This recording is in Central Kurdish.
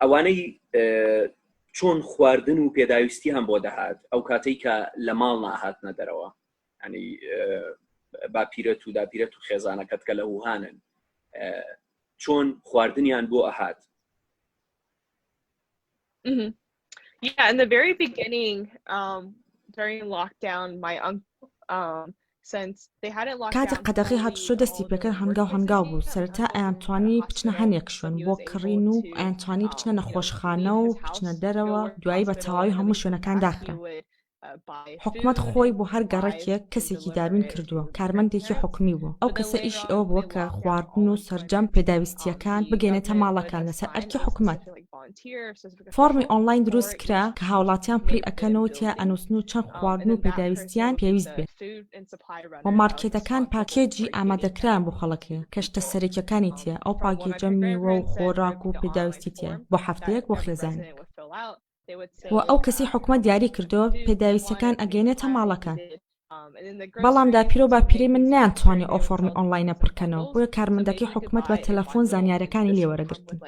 ئەوانەی چۆن خواردن و پێداویستیان بۆ دەهات ئەو کاتەی کە لە ماڵ ناهاتنە دەرەوە ینی باپیرەت و داپیرەت و خێزانەکەت کە لە وهانن چۆن خواردنیان بۆ ئەهات؟ Mm-hmm. Yeah, in the very beginning, um, during lockdown, my uncle, um, کاتێک قەدەغەی هاتوچۆ دەستی پێکرد هەنگاو هەنگاو بوو، سەرەتا ئەیانتوانی بچنە هەنێک شوێن بۆ کڕین و ئەیانتوانی بچنە نەخۆشخانە و بچنە دەرەوە، دوایی بە تەواوی هەموو شوێنەکان داخران. حکومەت خۆی بۆ هەر گەڕەکێک کەسێکی دابین کردووە، کارمەندێکی حکومی بووە، ئەو کەسە ئیشی ئەوە بووە کە خواردن و سەرجەم پێداویستییەکان بگەیەنێتە ماڵەکان لەسەر ئەرکی حکومەت. فۆڕمی ئۆنلاین دروست کرا کە هاوڵاتیان پڕی ئەکەنەوە تیا ئەنوسن و چەند خواردن و پێداویستیان پێویست بێت و مارکێتەکان پاکێجی ئامادەکرایان بۆ خەڵک هەیە کە شتە سەرەکیەکانی تیایە ئەو پاکێجە میوە و خۆراک و پێداویستی تیایە بۆ هەفتەیەک بۆ خێزانێک و ئەو کەسەی حکومەت دیاری کردووە پێداویستیەکان ئەگەیەنێتە ماڵەکان. بەڵام داپیرە و باپیرەی من نەیانتوانی ئەو فۆڕمی ئۆنلاینە پڕکەنەوە بۆیە کارمەندەکەی حکومەت بە تەلەفۆن زانیارەکانی لێ وەرەگرتن.